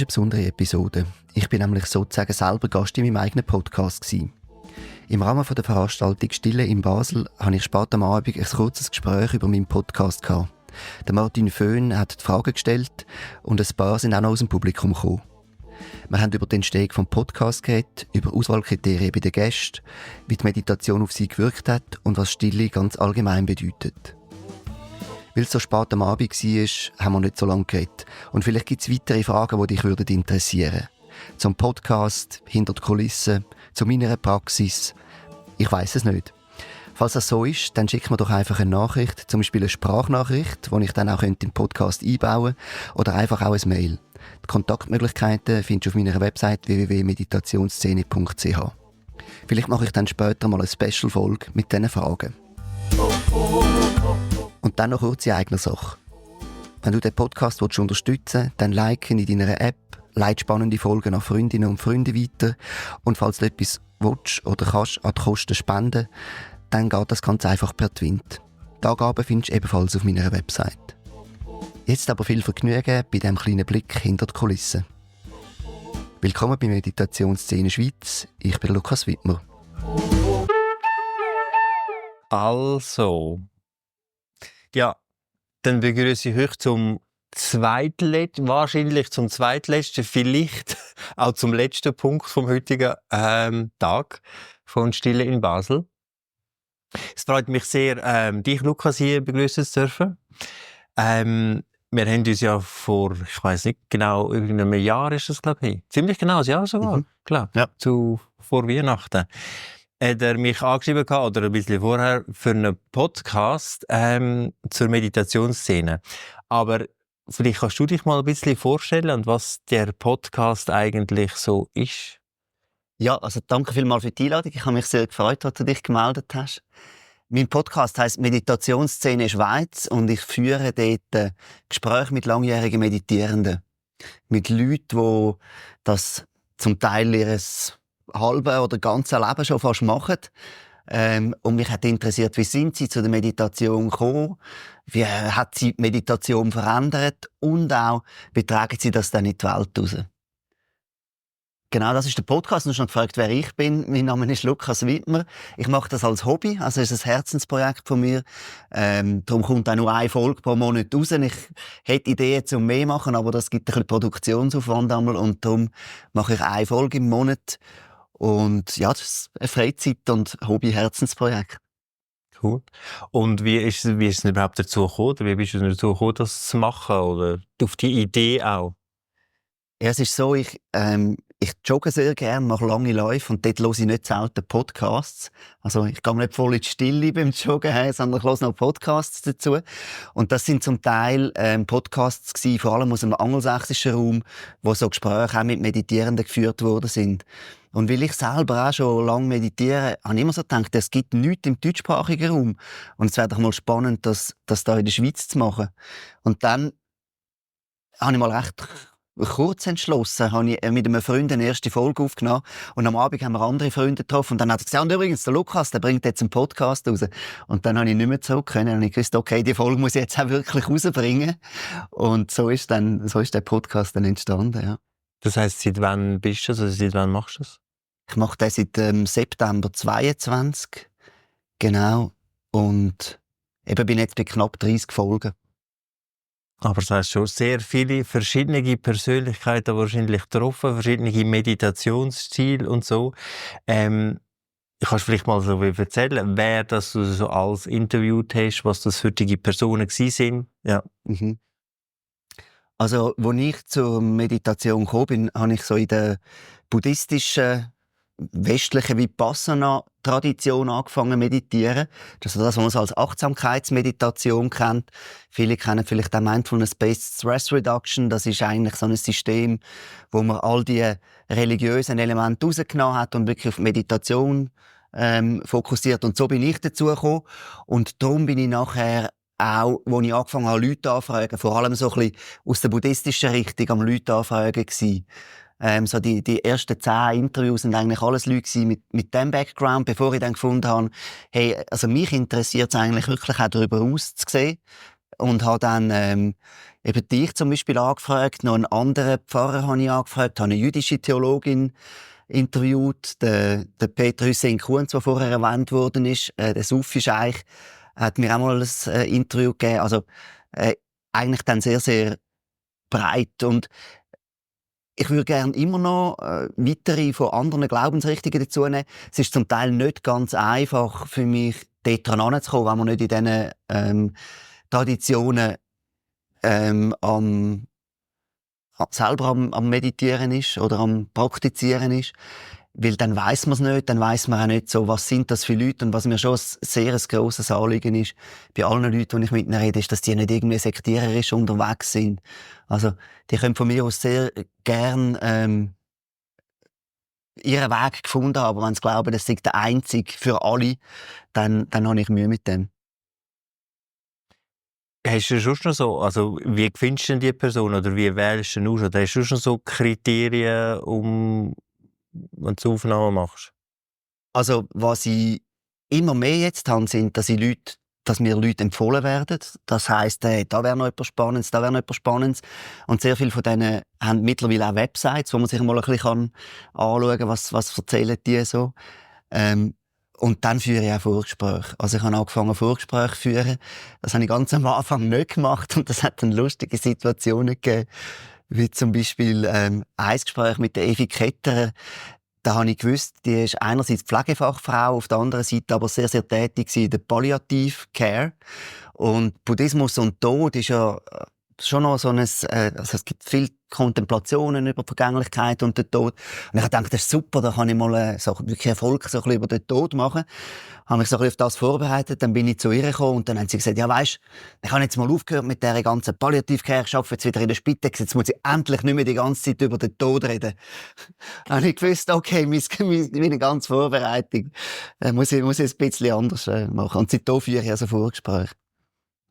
eine besondere Episode. Ich bin nämlich sozusagen selber Gast in meinem eigenen Podcast gewesen. Im Rahmen der Veranstaltung «Stille in Basel» habe ich später am Abend ein kurzes Gespräch über meinen Podcast gehabt. Der Martin Föhn hat die Fragen gestellt und ein paar sind auch noch aus dem Publikum gekommen. Wir haben über die Entstehung des Podcasts geredet, über Auswahlkriterien bei den Gästen, wie die Meditation auf sie gewirkt hat und was Stille ganz allgemein bedeutet. Weil es so spät am Abend war, haben wir nicht so lange geredet. Und vielleicht gibt es weitere Fragen, die dich interessieren würden. Zum Podcast, hinter die Kulissen, zu meiner Praxis. Ich weiss es nicht. Falls das so ist, dann schick mir doch einfach eine Nachricht, zum Beispiel eine Sprachnachricht, die ich dann auch im Podcast einbauen könnte, oder einfach auch ein Mail. Die Kontaktmöglichkeiten findest du auf meiner Website www.meditationsszene.ch. Vielleicht mache ich dann später mal eine Special-Folge mit diesen Fragen. Und dann noch kurz in eigener Sache. Wenn du den Podcast unterstützen willst, dann like ihn in deiner App, leite spannende Folgen an Freundinnen und Freunde weiter und falls du etwas willst oder kannst an die Kosten spenden, dann geht das ganz einfach per Twint. Die Angaben findest du ebenfalls auf meiner Website. Jetzt aber viel Vergnügen bei diesem kleinen Blick hinter die Kulissen. Willkommen bei Meditationsszene Schweiz. Ich bin Lukas Wittmer. Also, ja, dann begrüße ich euch wahrscheinlich zum zweitletzten, vielleicht auch zum letzten Punkt vom heutigen Tag von Stille in Basel. Es freut mich sehr, dich, Lukas, hier begrüßen zu dürfen. Wir haben uns ja vor, ich weiss nicht genau, irgendeinem Jahr ist das, glaube ich. Ziemlich genau ein Jahr sogar, klar. Ja. Vor Weihnachten. Hat er mich angeschrieben oder ein bisschen vorher für einen Podcast zur Meditationsszene. Aber vielleicht kannst du dich mal ein bisschen vorstellen, und was der Podcast eigentlich so ist. Ja, also danke vielmals für die Einladung. Ich habe mich sehr gefreut, dass du dich gemeldet hast. Mein Podcast heisst Meditationsszene Schweiz und ich führe dort Gespräche mit langjährigen Meditierenden. Mit Leuten, die das zum Teil ihres halben oder ganzen Leben schon fast machen. Und mich hat interessiert, wie sind sie zu der Meditation gekommen? Wie hat sie die Meditation verändert? Und auch, wie tragen sie das dann in die Welt raus? Genau, das ist der Podcast. Du hast schon gefragt, wer ich bin. Mein Name ist Lukas Wittmer. Ich mache das als Hobby, also es ist ein Herzensprojekt von mir. Darum kommt auch nur eine Folge pro Monat raus. Ich hätte Ideen zum mehr machen, aber das gibt ein bisschen Produktionsaufwand einmal und darum mache ich eine Folge im Monat. Und ja, das ist ein Freizeit- und Hobby-Herzensprojekt. Cool. Und wie ist es überhaupt dazu gekommen? Oder wie bist du dazu gekommen, das zu machen? Oder auf die Idee auch? Ja, es ist so, ich jogge sehr gerne, mache lange Läufe und dort höre ich nicht selten Podcasts. Also ich gehe nicht voll in die Stille beim Joggen, sondern ich höre noch Podcasts dazu. Und das sind zum Teil Podcasts gewesen, vor allem aus dem angelsächsischen Raum, wo so Gespräche auch mit Meditierenden geführt worden sind. Und weil ich selber auch schon lange meditiere, habe ich immer so gedacht, es gibt nichts im deutschsprachigen Raum. Und es wäre doch mal spannend, das da in der Schweiz zu machen. Und dann habe ich mal recht kurz entschlossen, habe ich mit einem Freund eine erste Folge aufgenommen und am Abend haben wir andere Freunde getroffen und dann hat er gesagt, und übrigens, der Lukas, der bringt jetzt einen Podcast raus. Und dann habe ich nicht mehr zurück können und ich wusste, okay, die Folge muss ich jetzt auch wirklich rausbringen. Und so ist der Podcast dann entstanden, ja. Das heisst, seit wann bist du das? Also seit wann machst du das? Ich mache das seit September 22, genau. Und eben bin jetzt bei knapp 30 Folgen. Aber das heisst schon sehr viele verschiedene Persönlichkeiten wahrscheinlich getroffen, verschiedene Meditationsstile und so. Kannst du vielleicht mal so erzählen, wer das du so als interviewt hast, was das für die Personen gewesen sind? Ja. Mhm. Also, als ich zur Meditation gekommen bin, habe ich so in der buddhistischen westlichen Vipassana-Tradition angefangen zu meditieren. Das ist das, was man so als Achtsamkeitsmeditation kennt. Viele kennen vielleicht auch Mindfulness-Based Stress Reduction. Das ist eigentlich so ein System, wo man all die religiösen Elemente rausgenommen hat und wirklich auf Meditation fokussiert. Und so bin ich dazu gekommen. Und darum bin ich nachher auch, als ich angefangen habe, Leute anzufragen, vor allem so ein bisschen aus der buddhistischen Richtung am Leute anfragen gewesen. So die ersten 10 Interviews sind eigentlich alles Leute mit diesem Background, bevor ich dann gefunden habe, hey, also mich interessiert es eigentlich wirklich auch darüber auszusehen, und habe dann eben dich zum Beispiel angefragt, noch einen anderen Pfarrer habe ich angefragt, habe eine jüdische Theologin interviewt, den Peter Hüseyin Kuhn, der vorher erwähnt worden ist, der Sufi-Scheich, hat mir auch mal ein Interview gegeben. Also eigentlich dann sehr, sehr breit. Und ich würde gerne immer noch weitere von anderen Glaubensrichtungen dazu nehmen. Es ist zum Teil nicht ganz einfach für mich, dort dran zu kommen, wenn man nicht in diesen Traditionen selber am Meditieren ist oder am Praktizieren ist. Weil dann weiss man es nicht, dann weiss man auch nicht so, was sind das für Leute. Und was mir schon ein sehr grosses Anliegen ist, bei allen Leuten, die ich mit ihnen rede, ist, dass die nicht irgendwie sektiererisch unterwegs sind. Also, die können von mir aus sehr gern ihren Weg gefunden haben, aber wenn sie glauben, das sei der einzige für alle, dann habe ich Mühe mit dem. Hast du schon so, also wie findest du denn die Person oder wie wählst du ihn aus? Oder hast du schon so Kriterien, wenn du Aufnahmen machst? Also, was ich immer mehr jetzt habe, sind, dass mir Leute empfohlen werden. Das heisst, da wäre noch etwas Spannendes, da wäre noch etwas Spannendes. Und sehr viele von denen haben mittlerweile auch Websites, wo man sich mal ein bisschen anschauen kann, was erzählen die so. Und dann führe ich auch Vorgespräche. Also ich habe angefangen, Vorgespräche zu führen. Das habe ich ganz am Anfang nicht gemacht und das hat dann lustige Situationen gegeben. Wie zum Beispiel ein Gespräch mit der Evi Ketterer. Da habe ich gewusst, die ist einerseits Pflegefachfrau, auf der anderen Seite aber sehr, sehr tätig in der Palliative Care. Und Buddhismus und Tod ist ja schon noch so also es gibt viele Kontemplationen über die Vergänglichkeit und den Tod. Und ich habe gedacht, das ist super, da kann ich mal so wirklich Erfolg so ein bisschen über den Tod machen. Habe mich so ein bisschen auf das vorbereitet, dann bin ich zu ihr gekommen und dann haben sie gesagt, ja weisst, ich habe jetzt mal aufgehört mit dieser ganzen Palliative-Care, ich arbeite jetzt wieder in der Spitex, jetzt muss ich endlich nicht mehr die ganze Zeit über den Tod reden. Dann habe ich gewusst, okay, meine ganze Vorbereitung muss ich ein bisschen anders machen. Und seitdem führe ich also Vorgespräche.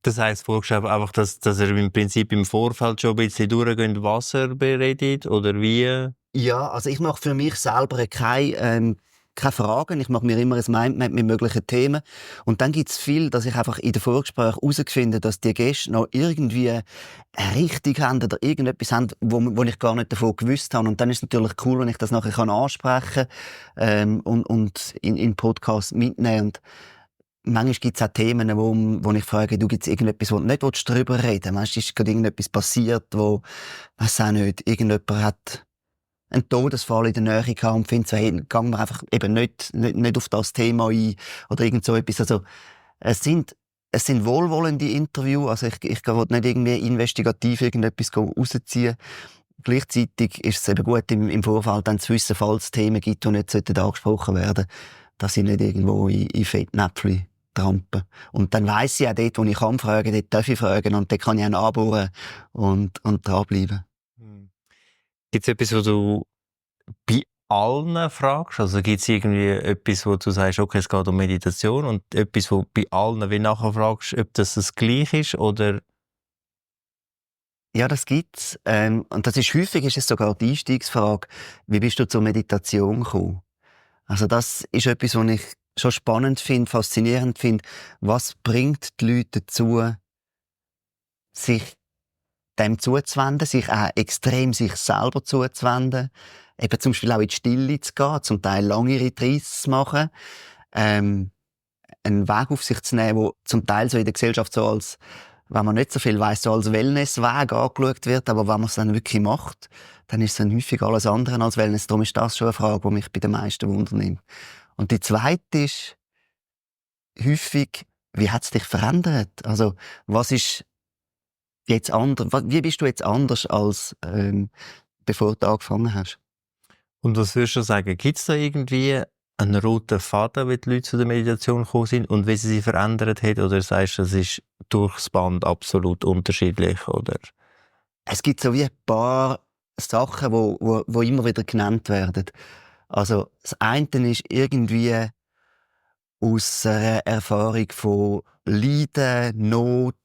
Das heisst, vorgeschrieben einfach, dass er im Prinzip im Vorfeld schon ein bisschen durchgehend Wasser beredet, oder wie? Ja, also ich mache für mich selber keine Fragen. Ich mache mir immer ein Mindmap mit möglichen Themen. Und dann gibt es viel, dass ich einfach in den Vorgesprächen herausfinde, dass die Gäste noch irgendwie eine Richtung haben oder irgendetwas haben, wo ich gar nicht davon gewusst habe. Und dann ist es natürlich cool, wenn ich das nachher ansprechen kann und in Podcast mitnehmen. Und manchmal gibt es auch Themen, wo ich frage, du, gibt es irgendetwas, wo du nicht darüber reden willst? Weißt du, ist gerade irgendetwas passiert, wo, weiss auch nicht, irgendjemand hat einen Todesfall in der Nähe gehabt und findet so, hey, gehen wir einfach eben nicht auf das Thema ein oder irgend so etwas. Also, es sind wohlwollende Interviews, also ich will nicht irgendwie investigativ irgendetwas rausziehen. Gleichzeitig ist es eben gut, im Vorfeld dann zu wissen, falls es Themen gibt, die nicht angesprochen werden sollten, dass ich nicht irgendwo in Fettnäpfchen trampen. Und dann weiss ich auch dort, wo ich kann fragen, dort darf ich fragen und dort kann ich auch nachbohren und dranbleiben. Gibt es etwas, wo du bei allen fragst? Also gibt es irgendwie etwas, wo du sagst, okay, es geht um Meditation, und etwas, wo bei allen wie nachher fragst, ob das gleich ist, oder? Ja, das gibt's. Und das ist häufig ist es sogar die Einstiegsfrage, wie bist du zur Meditation gekommen? Also das ist etwas, was ich schon spannend finde, faszinierend finde. Was bringt die Leute dazu, sich dem zuzuwenden, sich auch extrem sich selber zuzuwenden, eben zum Beispiel auch in die Stille zu gehen, zum Teil lange Retreats zu machen, einen Weg auf sich zu nehmen, der zum Teil so in der Gesellschaft so als, wenn man nicht so viel weiss, so als Wellnessweg angeschaut wird, aber wenn man es dann wirklich macht, dann ist es dann häufig alles andere als Wellness. Darum ist das schon eine Frage, die mich bei den meisten wundernimmt. Und die zweite ist häufig, wie hat es dich verändert? Also, was ist jetzt anders? Wie bist du jetzt anders als bevor du angefangen hast? Und was würdest du sagen, gibt es da irgendwie einen roten Faden, wie die Leute zu der Meditation gekommen sind und wie sie verändert hat? Oder sagst du, das ist durchs Band absolut unterschiedlich? Oder? Es gibt so wie ein paar Sachen, wo immer wieder genannt werden. Also, das eine ist irgendwie aus einer Erfahrung von Leiden, Not,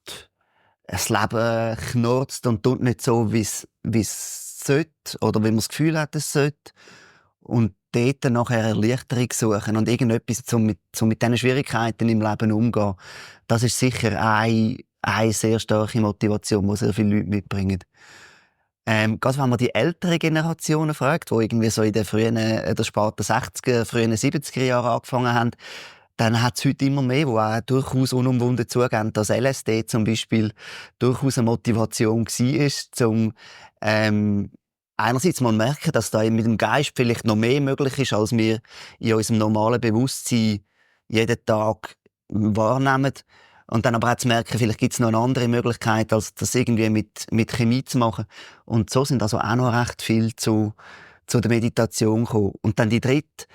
das Leben knurzt und tut nicht so, wie es sollte oder wie man das Gefühl hat, es sollte. Und dort nachher Erleichterung suchen und irgendetwas, um mit diesen Schwierigkeiten im Leben umzugehen. Das ist sicher eine eine sehr starke Motivation, die sehr viele Leute mitbringen. Gerade wenn man die ältere Generationen fragt, die irgendwie so in den der späten 60er, frühen 70er Jahren angefangen haben, dann hat es heute immer mehr, die auch durchaus unumwunden zugeben, dass LSD zum Beispiel durchaus eine Motivation war, um einerseits mal merken, dass da mit dem Geist vielleicht noch mehr möglich ist, als wir in unserem normalen Bewusstsein jeden Tag wahrnehmen. Und dann aber auch zu merken, vielleicht gibt es noch eine andere Möglichkeit, als das irgendwie mit Chemie zu machen. Und so sind also auch noch recht viel zu der Meditation gekommen. Und dann die dritte,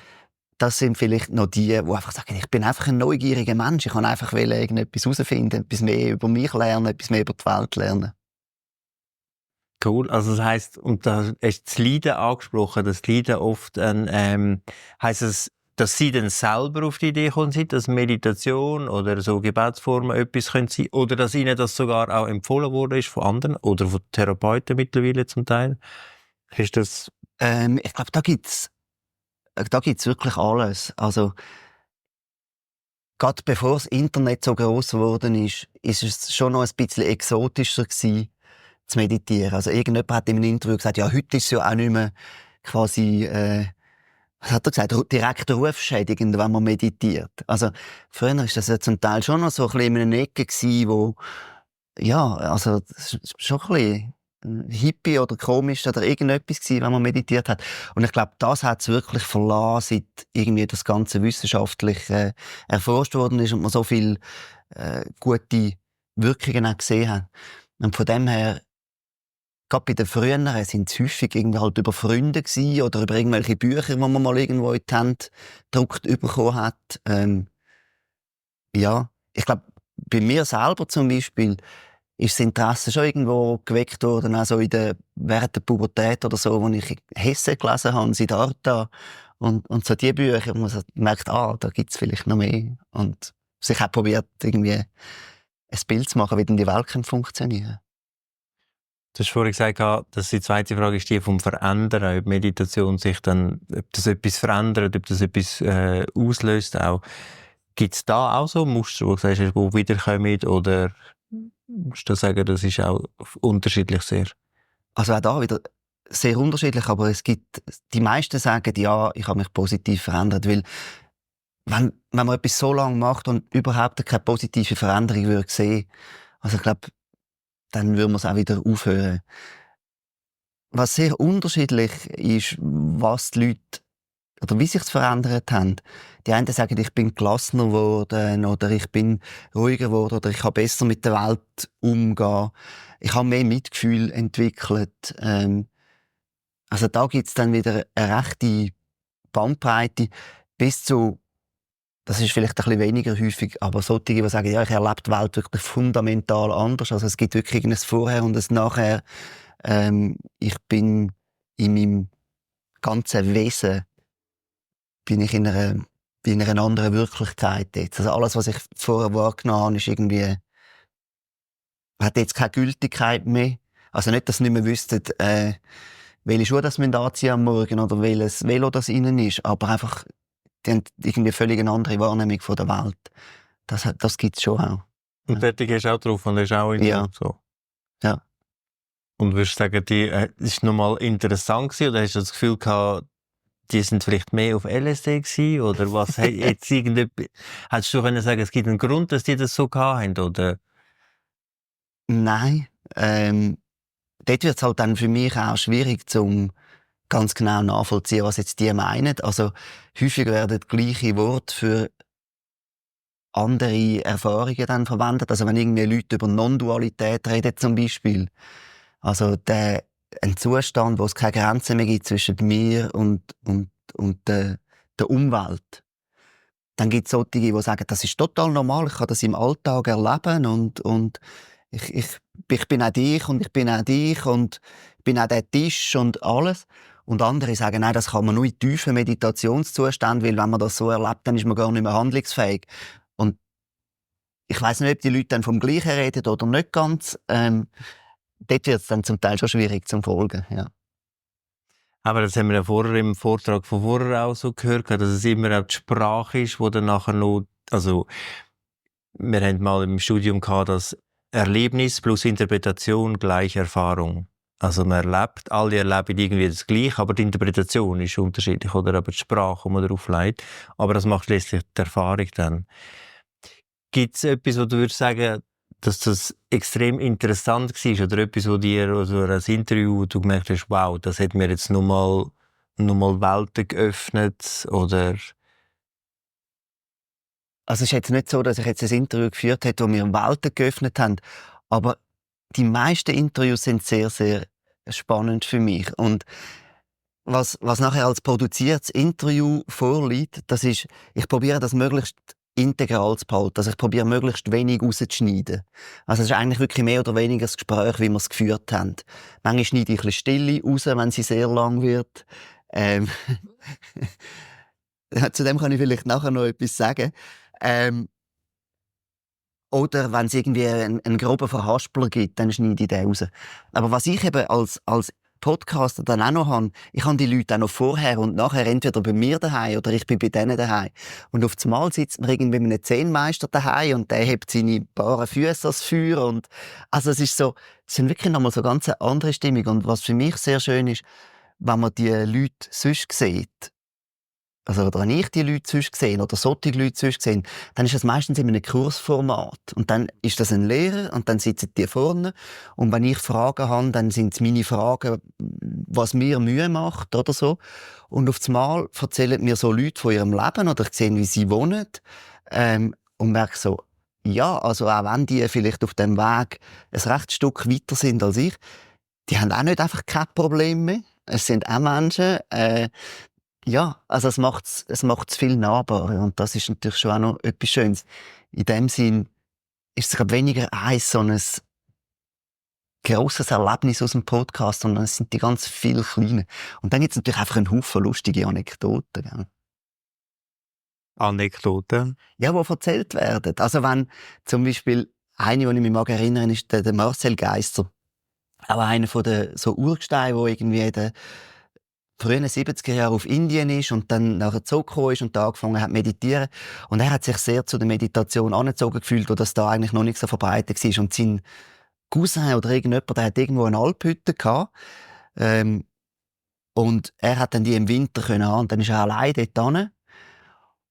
das sind vielleicht noch die einfach sagen, ich bin einfach ein neugieriger Mensch. Ich kann einfach irgendetwas herausfinden, etwas mehr über mich lernen, etwas mehr über die Welt lernen. Cool. Also das heisst, und da hast du das Leiden angesprochen, das Leiden oft heisst es, dass Sie dann selber auf die Idee gekommen sind, dass Meditation oder so Gebetsformen etwas sein können, oder dass Ihnen das sogar auch empfohlen worden ist von anderen oder von Therapeuten mittlerweile zum Teil? Ist das... Ich glaube, da gibt's wirklich alles. Also, gerade bevor das Internet so gross geworden ist es schon noch ein bisschen exotischer gewesen, zu meditieren. Also, irgendjemand hat in einem Interview gesagt, ja, heute ist es ja auch nicht mehr quasi, was hat er gesagt, direkt rufschädigend, wenn man meditiert. Also, früher war das ja zum Teil schon noch so ein bisschen in einer Ecke gewesen, wo, ja, also, das ist schon ein bisschen Hippie oder komisch oder irgendetwas gewesen, wenn man meditiert hat. Und ich glaube, das hat es wirklich verlassen, seit irgendwie das Ganze wissenschaftlich erforscht worden ist und man so viele gute Wirkungen auch gesehen hat. Und von dem her, gerade bei den Früheren sind es häufig irgendwie halt über Freunde gewesen oder über irgendwelche Bücher, die man mal irgendwo in die Hand gedruckt bekommen hat. Ja, ich glaube, bei mir selber zum Beispiel ist das Interesse schon irgendwo geweckt worden, also während der Pubertät oder so, wo ich Hesse gelesen habe, Siddhartha und so die Bücher, wo man so merkt, da gibt es vielleicht noch mehr. Und sich auch probiert, irgendwie ein Bild zu machen, wie denn die Welt funktionieren. Du hast vorhin gesagt, dass die zweite Frage ist die vom Verändern, ob Meditation sich dann, ob das etwas verändert, ob das etwas auslöst auch. Gibt es da auch so Muster, wo du sagst, wo wiederkommen, oder musst du sagen, das ist auch unterschiedlich sehr? Also auch da wieder sehr unterschiedlich, aber die meisten sagen, ja, ich habe mich positiv verändert, weil wenn man etwas so lange macht und überhaupt keine positive Veränderung würde sehen, also ich glaube, dann würde man es auch wieder aufhören. Was sehr unterschiedlich ist, was die Leute oder wie sich es verändert haben. Die einen sagen, ich bin gelassener geworden oder ich bin ruhiger geworden oder ich kann besser mit der Welt umgehen. Ich habe mehr Mitgefühl entwickelt. Also da gibt es dann wieder eine rechte Bandbreite bis zu, das ist vielleicht ein bisschen weniger häufig, aber solche, die sagen, ja, ich erlebe die Welt wirklich fundamental anders. Also es gibt wirklich ein Vorher und ein Nachher. Ich bin in meinem ganzen Wesen bin ich in einer anderen Wirklichkeit jetzt. Also alles, was ich vorher wahrgenommen habe, ist irgendwie, hat jetzt keine Gültigkeit mehr. Also nicht, dass sie nicht mehr wüssten, welche Schuhe das anziehen am Morgen oder welches Velo das innen ist, aber einfach, die haben irgendwie völlig eine andere Wahrnehmung von der Welt. Das gibt es schon auch. Und dort gehst du auch drauf und das ist auch Ja. so? Ja. Und würdest du sagen, die ist nochmal interessant gewesen, oder hast du das Gefühl gehabt, die sind vielleicht mehr auf LSD gewesen, oder was? Jetzt hättest du können sagen, es gibt einen Grund, dass die das so gehabt haben, oder? Nein. Dort wird es halt dann für mich auch schwierig, zum ganz genau nachvollziehen, was jetzt die meinen. Also häufig werden gleiche Worte für andere Erfahrungen dann verwendet. Also wenn irgendwie Leute über Non-Dualität reden zum Beispiel, also ein Zustand, wo es keine Grenzen mehr gibt zwischen mir und der Umwelt. Dann gibt es solche, die sagen, das ist total normal, ich kann das im Alltag erleben und ich bin auch dich und ich bin auch dich und ich bin auch der Tisch und alles. Und andere sagen, nein, das kann man nur in tiefen Meditationszuständen, weil wenn man das so erlebt, dann ist man gar nicht mehr handlungsfähig. Und ich weiss nicht, ob die Leute dann vom Gleichen reden oder nicht ganz. Dort wird es dann zum Teil schon schwierig zum Folgen, ja. Aber das haben wir ja vorher im Vortrag von vorher auch so gehört, dass es immer auch die Sprache ist, wo dann nachher noch, also wir haben mal im Studium gehabt, dass Erlebnis plus Interpretation gleich Erfahrung. Also man erlebt, alle erleben irgendwie das Gleiche, aber die Interpretation ist unterschiedlich oder aber die Sprache, die man darauf legt. Aber das macht letztlich die Erfahrung dann. Gibt es etwas, wo du würdest sagen, dass das extrem interessant war oder etwas, wo dir oder ein Interview, wo du gemerkt hast, wow, das hat mir jetzt nochmal Welten geöffnet oder... Also es ist jetzt nicht so, dass ich jetzt ein Interview geführt habe, wo mir Welten geöffnet haben, aber die meisten Interviews sind sehr, sehr spannend für mich. Und was nachher als produziertes Interview vorliegt, das ist, ich probiere das möglichst integral zu behalten. Also ich probiere möglichst wenig rauszuschneiden. Also es ist eigentlich wirklich mehr oder weniger das Gespräch, wie wir es geführt haben. Manchmal schneide ich ein bisschen Stille raus, wenn sie sehr lang wird. Zu dem kann ich vielleicht nachher noch etwas sagen. Oder wenn es irgendwie einen groben Verhaspler gibt, dann schneide ich den raus. Aber was ich eben als Podcaster dann auch noch habe, ich habe die Leute auch noch vorher und nachher entweder bei mir daheim oder ich bin bei denen daheim. Und auf einmal sitzt man irgendwie mit einem Zehnmeister daheim und der hebt seine baren Füße ans Feuer. Und also es ist sind wirklich nochmal so ganz eine andere Stimmung. Und was für mich sehr schön ist, wenn man die Leute sonst sieht, also wenn ich die Leute sonst gesehen oder solche Leute sonst gesehen, dann ist das meistens in einem Kursformat. Und dann ist das ein Lehrer und dann sitzen die vorne. Und wenn ich Fragen habe, dann sind es meine Fragen, was mir Mühe macht oder so. Und auf einmal erzählen mir so Leute von ihrem Leben oder ich sehe, wie sie wohnen. Und merke so, ja, also auch wenn die vielleicht auf dem Weg ein rechtes Stück weiter sind als ich, die haben auch nicht einfach kein Problem mehr. Es sind auch Menschen, ja, also es macht's viel nahbarer und das ist natürlich schon auch noch etwas Schönes. In dem Sinn ist es gerade weniger so ein grosses Erlebnis aus dem Podcast, sondern es sind die ganz vielen kleinen. Und dann gibt es natürlich einfach einen Haufen lustige Anekdoten. Gell? Anekdoten? Ja, die erzählt werden. Also wenn zum Beispiel eine, die ich mich erinnern mag, ist der Marcel Geisser. Auch einer von den so Urgesteinen, der irgendwie in den frühen 70er Jahren auf Indien ist und dann nachher zurückgekommen ist und da angefangen hat zu meditieren. Und er hat sich sehr zu der Meditation angezogen gefühlt, wo das da eigentlich noch nicht so verbreitet war. Und sein Cousin oder irgendjemand, der hat irgendwo eine Alphütte gehabt. Und er hat dann die im Winter können haben. Und dann ist er allein dort hin.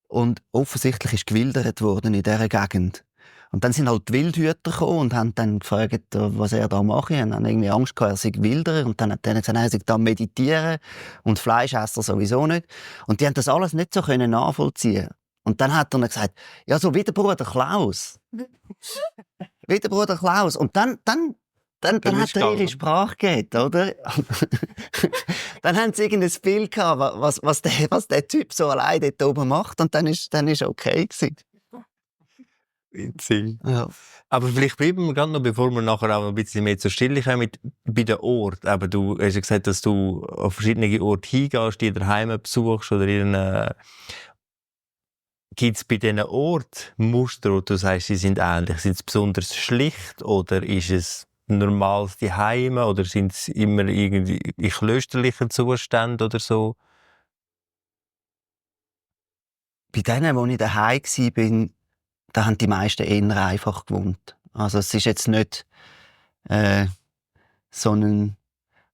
Und offensichtlich ist gewildert worden in dieser Gegend. Und dann sind halt die Wildhüter gekommen und haben dann gefragt, was er da mache. Und haben irgendwie Angst gehabt, er sei Wilderer. Und dann hat er gesagt, er sei da meditieren und Fleisch esst er sowieso nicht. Und die haben das alles nicht so können nachvollziehen. Und dann hat er dann gesagt, ja, so wie der Bruder Klaus. Wie der Bruder Klaus. Und dann hat er ihre Sprache gegeben, oder? Dann haben sie irgendein Bild gehabt, was der Typ so allein dort oben macht. Und dann ist okay gewesen. Ja. Aber vielleicht bleiben wir gerade noch, bevor wir nachher auch ein bisschen mehr zur Stille kommen, bei den Orten. Aber du hast ja gesagt, dass du auf verschiedene Orte hingehst, die daheim besuchst oder gibt es bei diesen Orten Muster, wo du sagst, sie sind ähnlich? Sind es besonders schlicht oder ist es normales Zuhause oder sind es immer irgendwie in klösterlichen Zuständen oder so? Bei denen, wo ich daheim war, da haben die meisten eher einfach gewohnt. Also es ist jetzt nicht so ein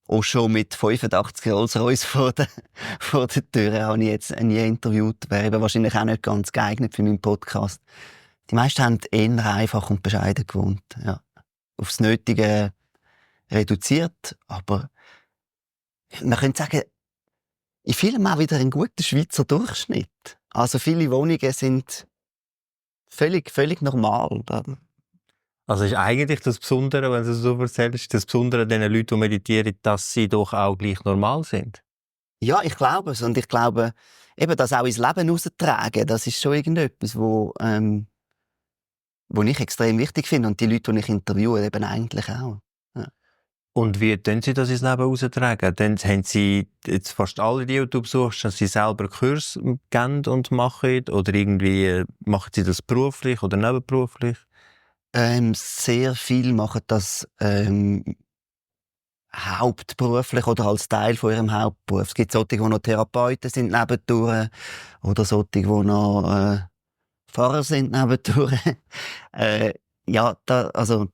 Osho mit 85 Rolls-Royce vor der Tür. Habe ich jetzt nie interviewt. Wäre eben wahrscheinlich auch nicht ganz geeignet für meinen Podcast. Die meisten haben eher einfach und bescheiden gewohnt. Ja. Aufs Nötige reduziert, aber man könnte sagen, in vielen auch wieder ein guter Schweizer Durchschnitt. Also viele Wohnungen sind völlig normal. Also ist eigentlich das Besondere, wenn du es so erzählst, das Besondere an den Leuten, die meditieren, dass sie doch auch gleich normal sind? Ja, ich glaube es. Und ich glaube, eben das auch ins Leben herauszutragen, das ist schon irgendetwas, wo ich extrem wichtig finde. Und die Leute, die ich interviewe, eben eigentlich auch. Ja. Und wie tun Sie das ins Leben heraustragen? Dann haben Sie jetzt fast alle, die du besuchst, dass Sie selber Kurs geben und machen? Oder irgendwie machen Sie das beruflich oder nebenberuflich? Sehr viel machen das hauptberuflich oder als Teil von ihrem Hauptberuf. Es gibt solche, die noch Therapeuten sind nebendurch oder solche, die noch Pfarrer sind nebendurch. Ja, also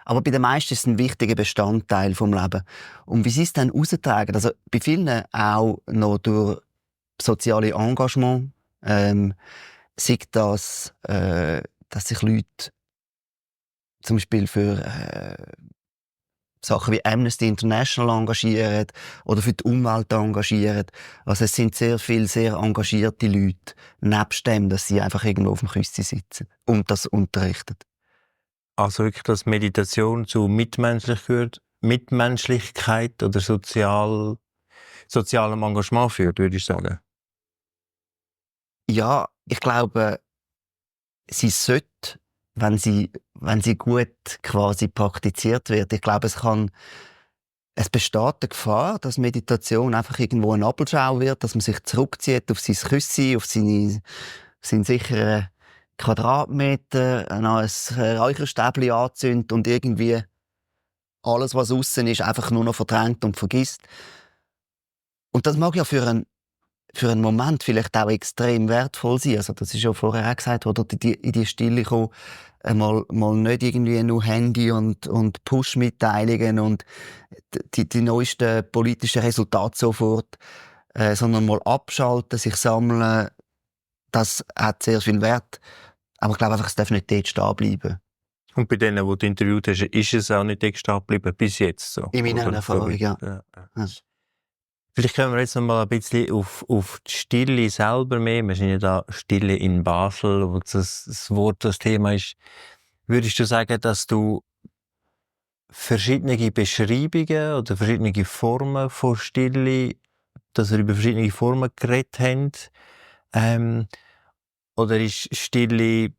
Aber bei den meisten ist es ein wichtiger Bestandteil vom Leben. Und wie sie es dann austragen, also bei vielen auch noch durch soziale Engagement, sei das, dass sich Leute zum Beispiel für Sachen wie Amnesty International engagieren oder für die Umwelt engagieren. Also es sind sehr viele sehr engagierte Leute, nebst dem, dass sie einfach irgendwo auf dem Küssi sitzen und das unterrichten. Also wirklich, dass Meditation zu Mitmenschlichkeit oder sozialem Engagement führt, würde ich sagen. Ja, ich glaube, sie sollte, wenn sie gut quasi praktiziert wird, ich glaube, es besteht die Gefahr, dass Meditation einfach irgendwo eine Nabelschau wird, dass man sich zurückzieht auf sein Küssi, auf seinen sicheren Quadratmeter, ein Räucherstäbchen anzündet und irgendwie alles, was außen ist, einfach nur noch verdrängt und vergisst. Und das mag ja für einen Moment vielleicht auch extrem wertvoll sein. Also das ist ja vorher auch gesagt, oder in die Stille kommen, mal nicht irgendwie nur Handy und Push-Mitteilungen und die neuesten politischen Resultate sofort, sondern mal abschalten, sich sammeln, das hat sehr viel Wert. Aber ich glaube einfach, es darf nicht dort stehen bleiben. Und bei denen, die du interviewt hast, ist es auch nicht stehen geblieben, bis jetzt so? In meiner Erfahrung, ja. Ja. Vielleicht kommen wir jetzt noch mal ein bisschen auf die Stille selber mehr. Wir sind ja da Stille in Basel, wo das Wort, das Thema ist. Würdest du sagen, dass du verschiedene Beschreibungen oder verschiedene Formen von Stille, dass wir über verschiedene Formen geredet haben? Oder ist Stille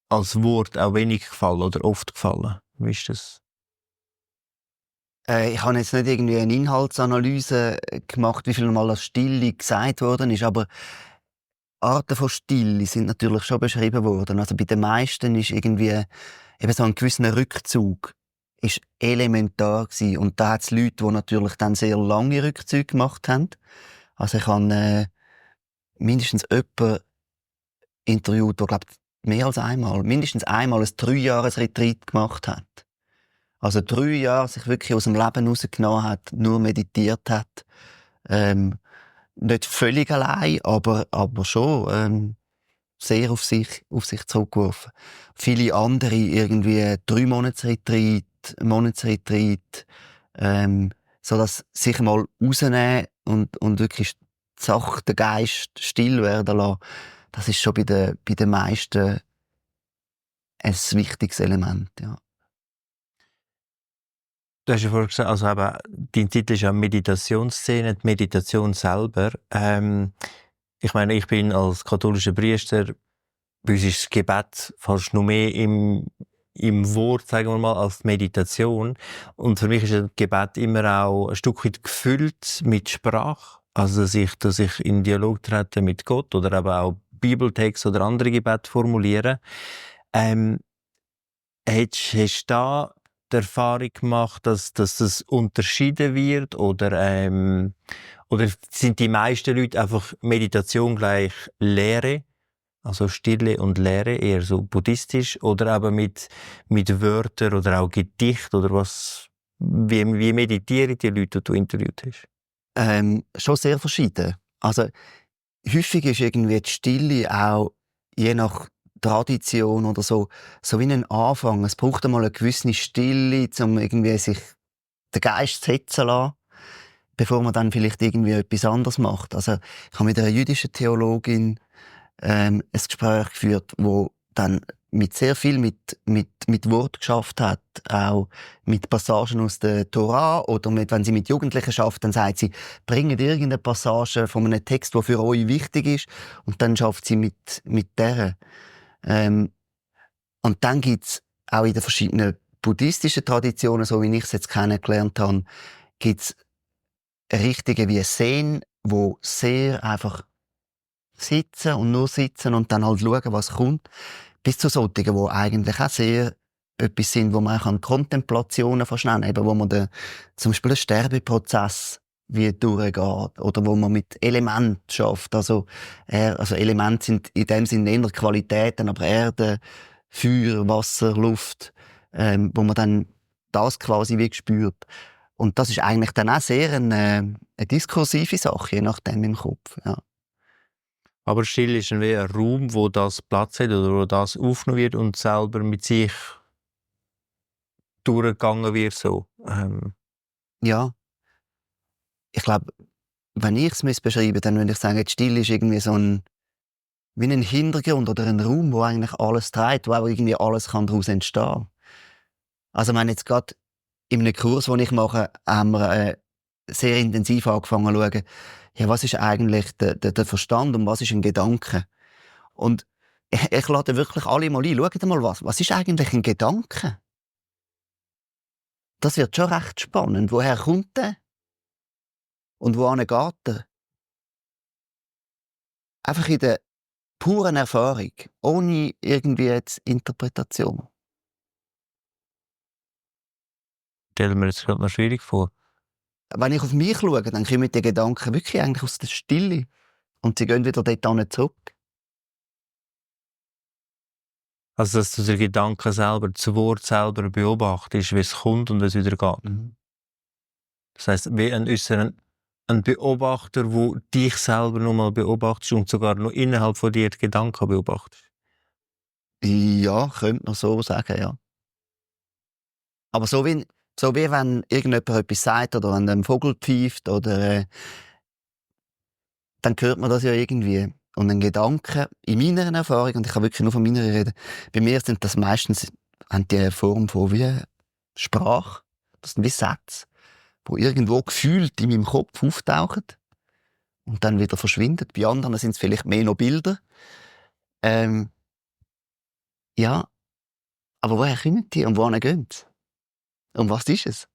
als Wort auch wenig gefallen oder oft gefallen? Wie ist das? Ich habe jetzt nicht irgendwie eine Inhaltsanalyse gemacht, wie viel Mal das Stille gesagt worden ist, aber Arten von Stille sind natürlich schon beschrieben worden. Also bei den meisten ist irgendwie eben so ein gewisser Rückzug ist elementar gewesen. Und da hat es Leute, die natürlich dann sehr lange Rückzüge gemacht haben. Also ich habe mindestens jemanden interviewt, der mindestens einmal ein 3-Jahres-Retreat gemacht hat. Also 3 Jahre sich wirklich aus dem Leben rausgenommen hat, nur meditiert hat. Nicht völlig allein, aber schon sehr auf sich zurückgeworfen. Viele andere irgendwie 3 Monatsretreat, so dass sich mal rausnehmen und wirklich die Sache, den Geist still werden lassen. Das ist schon bei den meisten ein wichtiges Element, ja. Du hast ja vorhin gesagt, also eben, dein Titel ist ja Meditationsszene, die Meditation selber. Ich meine, ich bin als katholischer Priester, bei uns ist das Gebet fast noch mehr im Wort, sagen wir mal, als Meditation. Und für mich ist das Gebet immer auch ein Stück weit gefüllt mit Sprache. Also, dass ich in Dialog trete mit Gott oder eben auch Bibeltext oder andere Gebete formulieren. Hast du da die Erfahrung gemacht, dass das unterschieden wird oder sind die meisten Leute einfach Meditation gleich Lehre, also Stille und Lehre, eher so buddhistisch oder aber mit Wörtern oder auch Gedicht oder was? Wie meditieren die Leute, die du interviewt hast? Schon sehr verschieden. Also häufig ist irgendwie die Stille auch je nach Tradition oder so wie ein Anfang. Es braucht einmal eine gewisse Stille, um irgendwie sich den Geist setzen zu lassen, bevor man dann vielleicht irgendwie etwas anderes macht. Also ich habe mit einer jüdischen Theologin ein Gespräch geführt, wo dann mit sehr viel mit Wort geschafft hat, auch mit Passagen aus der Tora oder wenn sie mit Jugendlichen schafft, dann sagt sie, bringt irgendeine Passage von einem Text, der für euch wichtig ist, und dann schafft sie mit der. Und dann gibt's auch in den verschiedenen buddhistischen Traditionen, so wie ich es jetzt kennengelernt habe, gibt's Richtungen wie Zen, wo sehr einfach sitzen und nur sitzen und dann halt schauen, was kommt, bis zu solchen, die eigentlich auch sehr etwas sind, wo man auch Kontemplationen verschneiden kann, eben wo man zum Beispiel einen Sterbeprozess wie durchgeht oder wo man mit Elementen schafft. Also Elemente sind in dem Sinne eher Qualitäten, aber Erde, Feuer, Wasser, Luft, wo man dann das quasi wie spürt. Und das ist eigentlich dann auch sehr eine diskursive Sache, je nachdem im Kopf. Ja. Aber Stille ist wie ein Raum, wo das Platz hat oder wo das aufgenommen wird und selber mit sich durchgegangen wird. So. Ja, ich glaube, wenn ich es beschreiben dann würde ich sagen, die Stille ist irgendwie so wie ein Hintergrund oder ein Raum, wo eigentlich alles trägt, wo auch irgendwie alles kann daraus entstehen kann. Also ich meine, jetzt gerade in einem Kurs, den ich mache, haben wir sehr intensiv angefangen zu schauen, ja, was ist eigentlich der Verstand und was ist ein Gedanke? Und ich lade wirklich alle mal ein, schaut mal, was ist eigentlich ein Gedanke? Das wird schon recht spannend. Woher kommt der? Und wohin geht der? Einfach in der puren Erfahrung, ohne irgendwie jetzt Interpretation. Stellen wir jetzt gerade noch schwierig vor. Wenn ich auf mich schaue, dann kommen die Gedanken wirklich eigentlich aus der Stille. Und sie gehen wieder dort zurück. Also, dass du den Gedanken selber, das Wort selber beobachtest, wie es kommt und wie es wieder geht. Mhm. Das heisst, wie ein Beobachter, der dich selber nochmal beobachtet und sogar noch innerhalb von dir die Gedanken beobachtet. Ja, könnte man so sagen, ja. Aber so wie wenn irgendjemand etwas sagt oder wenn ein Vogel pfeift oder dann hört man das ja irgendwie. Und ein Gedanke, in meiner Erfahrung, und ich kann wirklich nur von meiner reden, bei mir sind das meistens haben die eine Form von wie Sprache, das sind wie Sätze, die irgendwo gefühlt in meinem Kopf auftauchen und dann wieder verschwinden. Bei anderen sind es vielleicht mehr noch Bilder. Ja, aber woher kommen die und wohin gehen sie? Und was ist es?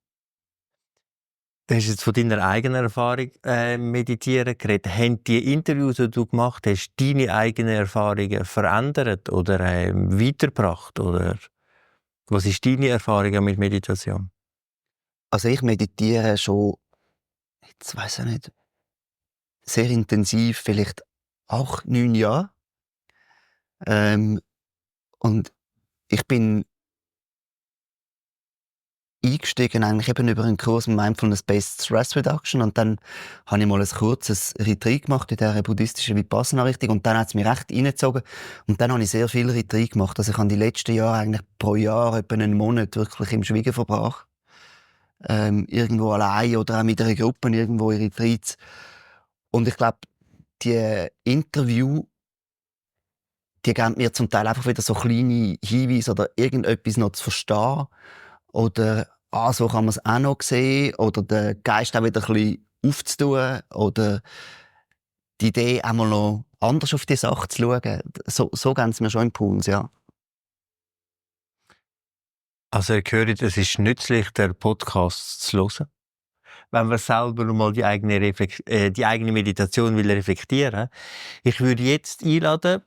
Du hast jetzt von deiner eigenen Erfahrung meditieren geredet. Haben die Interviews, die du gemacht hast, deine eigenen Erfahrungen verändert oder weitergebracht? Oder was ist deine Erfahrung mit Meditation? Also ich meditiere schon, jetzt weiss ich nicht, sehr intensiv, vielleicht 8, 9 Jahre. Und ich bin eingestiegen eigentlich eben über einen Kurs Mindfulness-Based Stress Reduction und dann habe ich mal ein kurzes Retreat gemacht in dieser buddhistischen Vipassana-Richtung und dann hat es mich recht reingezogen und dann habe ich sehr viel Retreat gemacht. Also ich habe die letzten Jahre eigentlich pro Jahr etwa einen Monat wirklich im Schweigen verbracht. Irgendwo allein oder auch mit einer Gruppe irgendwo in Retreats. Und ich glaube, die Interview, die geben mir zum Teil einfach wieder so kleine Hinweise oder irgendetwas noch zu verstehen. Oder, so kann man es auch noch sehen. Oder den Geist auch wieder ein bisschen aufzutun. Oder die Idee, einmal noch anders auf die Sache zu schauen. So geben sie mir schon Impuls, ja. Also ihr hört, es ist nützlich, den Podcast zu hören. Wenn man selber mal die eigene Meditation will reflektieren. Ich würde jetzt einladen,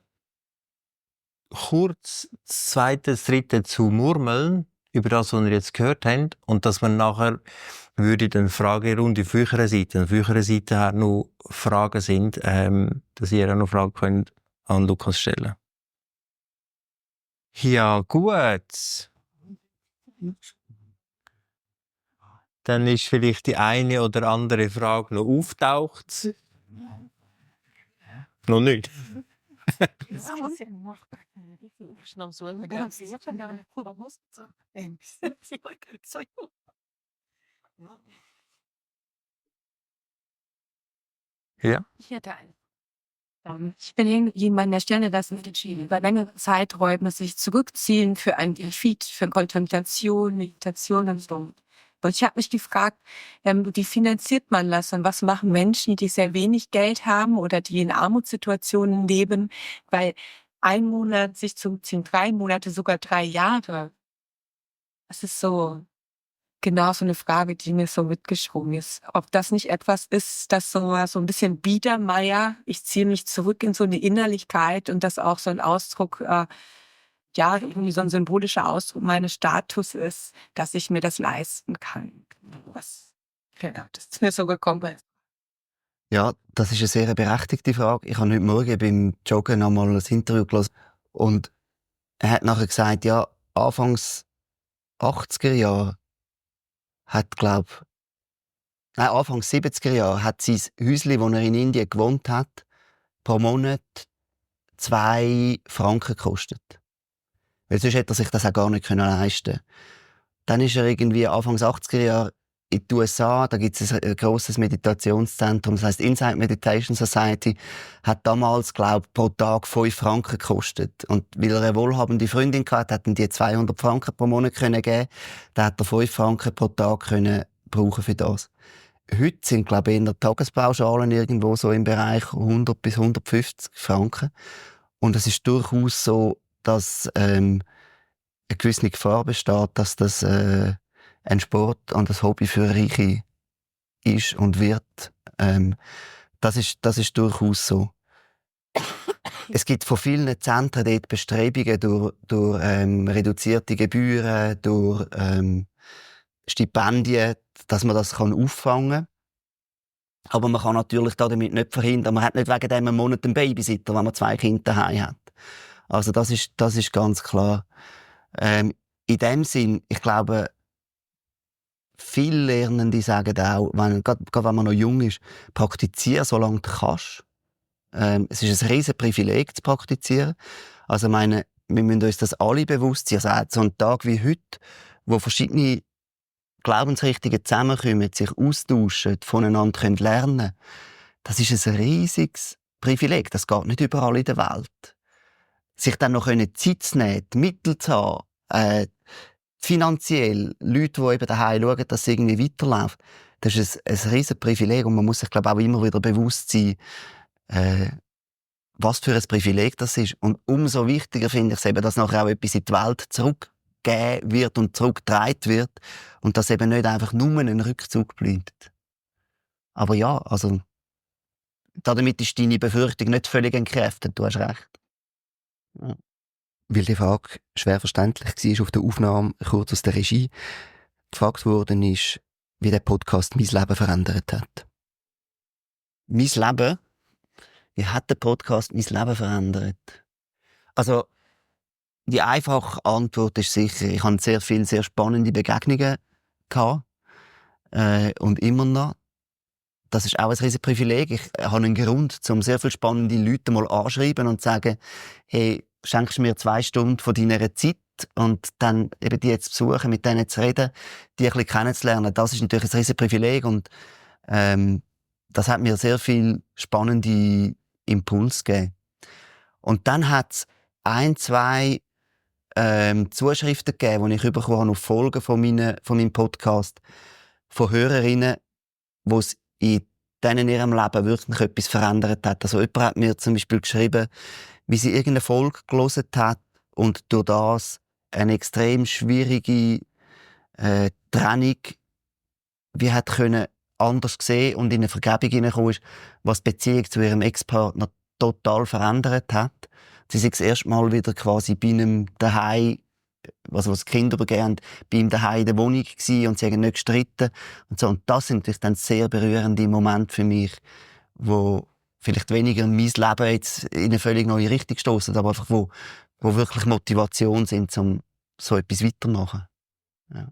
kurz das zweite, das dritte zu murmeln über das, was wir jetzt gehört haben, und dass wir nachher würde dann Fragerunde auf eurer Seite her noch Fragen sind, dass ihr auch noch Fragen könnt an Lukas stellen. Ja, gut. Dann ist vielleicht die eine oder andere Frage noch auftaucht. Noch nicht. Ja. Ich hätte einen. Ich bin jemand an der Stelle, das entschieden, über längere Zeiträume sich zurückziehen für ein Retreat, für Kontemplation, Meditation und so. Und ich habe mich gefragt, wie finanziert man das und was machen Menschen, die sehr wenig Geld haben oder die in Armutssituationen leben, weil 1 Monat sich zurückziehen, 3 Monate, sogar 3 Jahre. Das ist so genau so eine Frage, die mir so mitgesprungen ist. Ob das nicht etwas ist, das so ein bisschen Biedermeier, ich ziehe mich zurück in so eine Innerlichkeit und das auch so ein Ausdruck, irgendwie so ein symbolischer Ausdruck meines Status ist, dass ich mir das leisten kann. Das ist mir so gekommen. Ja, das ist eine sehr berechtigte Frage. Ich habe heute Morgen beim Joggen einmal ein Interview gelesen und er hat nachher gesagt, ja, anfangs 80er Jahren Anfang 70er Jahre hat sein Häuschen, wo er in Indien gewohnt hat, pro Monat 2 Franken gekostet. Weil sonst hätte er sich das auch gar nicht leisten können. Dann ist er irgendwie Anfang 80er Jahre in die USA, da gibt es ein grosses Meditationszentrum, das heisst Insight Meditation Society, hat damals, glaube ich, pro Tag 5 Franken gekostet. Und weil er eine wohlhabende Freundin hatte, hat ihm die 200 Franken pro Monat geben können. Dann hat er 5 Franken pro Tag können brauchen für das. Heute sind, glaube ich, in der Tagespauschalen irgendwo so im Bereich 100 bis 150 Franken. Und es ist durchaus so, dass eine gewisse Gefahr besteht, dass das ein Sport und ein Hobby für Reiche ist und wird. Das ist durchaus so. Es gibt von vielen Zentren dort Bestrebungen durch reduzierte Gebühren, durch Stipendien, dass man das auffangen kann. Aber man kann natürlich damit nicht verhindern. Man hat nicht wegen dem einen Monat einen Babysitter, wenn man 2 Kinder daheim hat. Also das ist ganz klar. In dem Sinn, ich glaube, viele Lernende sagen auch, gerade wenn man noch jung ist, praktiziere, solange du kannst. Es ist ein riesiges Privileg zu praktizieren. Also wir müssen uns das alle bewusst sein. Also so ein Tag wie heute, wo verschiedene Glaubensrichtungen zusammenkommen, sich austauschen, voneinander lernen können, das ist ein riesiges Privileg. Das geht nicht überall in der Welt. Sich dann noch Zeit zu nehmen, die Mittel zu haben, finanziell, Leute, die eben daheim schauen, dass es irgendwie weiterläuft, das ist ein riesiges Privileg und man muss sich, glaube ich, auch immer wieder bewusst sein, was für ein Privileg das ist. Und umso wichtiger finde ich es eben, dass nachher auch etwas in die Welt zurückgegeben wird und zurückgetragen wird und dass eben nicht einfach nur ein Rückzug bleibt. Aber ja, also damit ist deine Befürchtung nicht völlig entkräftet, du hast recht. Ja. Weil die Frage schwer verständlich war auf der Aufnahme, kurz aus der Regie, gefragt worden ist, wie der Podcast mein Leben verändert hat. Mein Leben? Wie hat der Podcast mein Leben verändert? Also, die einfache Antwort ist sicher, ich hatte sehr viele, sehr spannende Begegnungen gehabt, und immer noch. Das ist auch ein riesiges Privileg. Ich habe einen Grund, um sehr viele spannende Leute mal anschreiben und zu sagen, hey, schenkst du mir 2 Stunden von deiner Zeit und dann eben die jetzt besuchen, mit denen zu reden, die ein bisschen kennenzulernen. Das ist natürlich ein riesiges Privileg und das hat mir sehr viel spannende Impulse gegeben. Und dann hat es 1, 2 Zuschriften gegeben, die ich bekommen habe auf Folgen von meinem Podcast, von Hörerinnen, wo es in ihrem Leben wirklich etwas verändert hat. Also jemand hat mir zum Beispiel geschrieben, wie sie irgendeine Folge gelesen hat und durch das eine extrem schwierige Trennung wie hat können anders sehen und in eine Vergebung hineingekommen ist, was die Beziehung zu ihrem Ex-Partner total verändert hat. Sie sind das erste Mal wieder quasi bei einem daheim, was die Kinder übergeben, bei ihm daheim in der Wohnung gewesen und sie haben nicht gestritten und so. Und das sind natürlich dann sehr berührende Momente für mich, wo vielleicht weniger mein Leben jetzt in eine völlig neue Richtung stoßen, aber einfach wo wirklich Motivation sind, um so etwas weiterzumachen. Ja.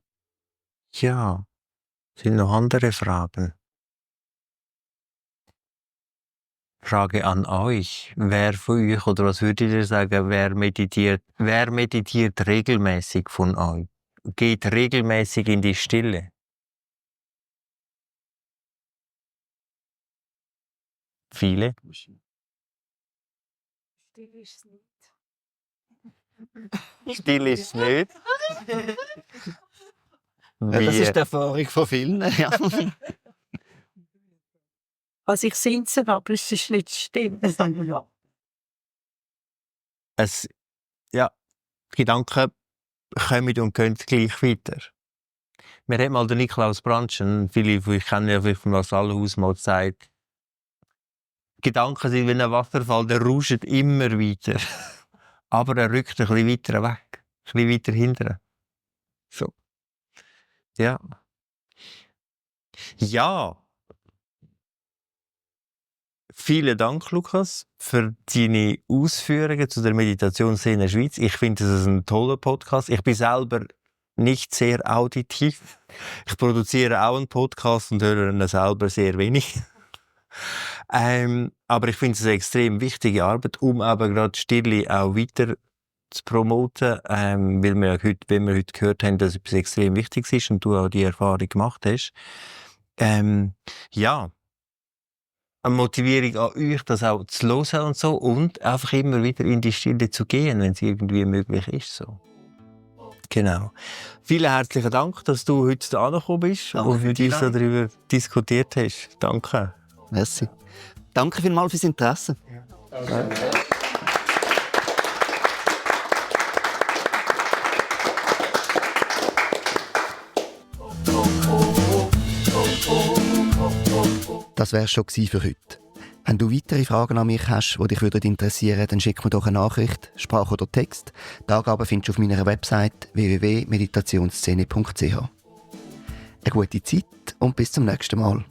Ja, sind noch andere Fragen? Frage an euch. Wer von euch, oder was würdet ihr sagen, wer meditiert regelmäßig von euch? Geht regelmäßig in die Stille? Viele? Still ist nicht. Still ist nicht. Ja, das ist die Erfahrung von vielen. Ja. Also ich singe, aber es ist nicht still. Gedanken kommen und gehen gleich weiter. Mir hat mal der Niklaus Brandschen, viele von euch kennen ja vielleicht vom Vasalhaus, mal gesagt, Gedanken sind wie ein Wasserfall, der rauscht immer weiter. Aber er rückt ein bisschen weiter weg, ein bisschen weiter hinten. So. Ja. Ja. Vielen Dank, Lukas, für deine Ausführungen zu der Meditationsszene in der Schweiz. Ich finde, das ist ein toller Podcast. Ich bin selber nicht sehr auditiv. Ich produziere auch einen Podcast und höre ihn selber sehr wenig. Aber ich finde es eine extrem wichtige Arbeit, um eben gerade Stille auch weiter zu promoten, weil wir ja heute, wenn wir heute gehört haben, dass etwas extrem wichtig ist und du auch die Erfahrung gemacht hast. Ja, eine Motivierung an euch, das auch zu hören und so und einfach immer wieder in die Stille zu gehen, wenn es irgendwie möglich ist. So. Genau. Vielen herzlichen Dank, dass du heute da angekommen bist und mit uns darüber diskutiert hast. Danke. Merci. Danke vielmals fürs Interesse. Danke. Das wär's schon für heute. Wenn du weitere Fragen an mich hast, die dich interessieren, dann schick mir doch eine Nachricht, Sprache oder Text. Die Angaben findest du auf meiner Website www.meditationsszene.ch. Eine gute Zeit und bis zum nächsten Mal.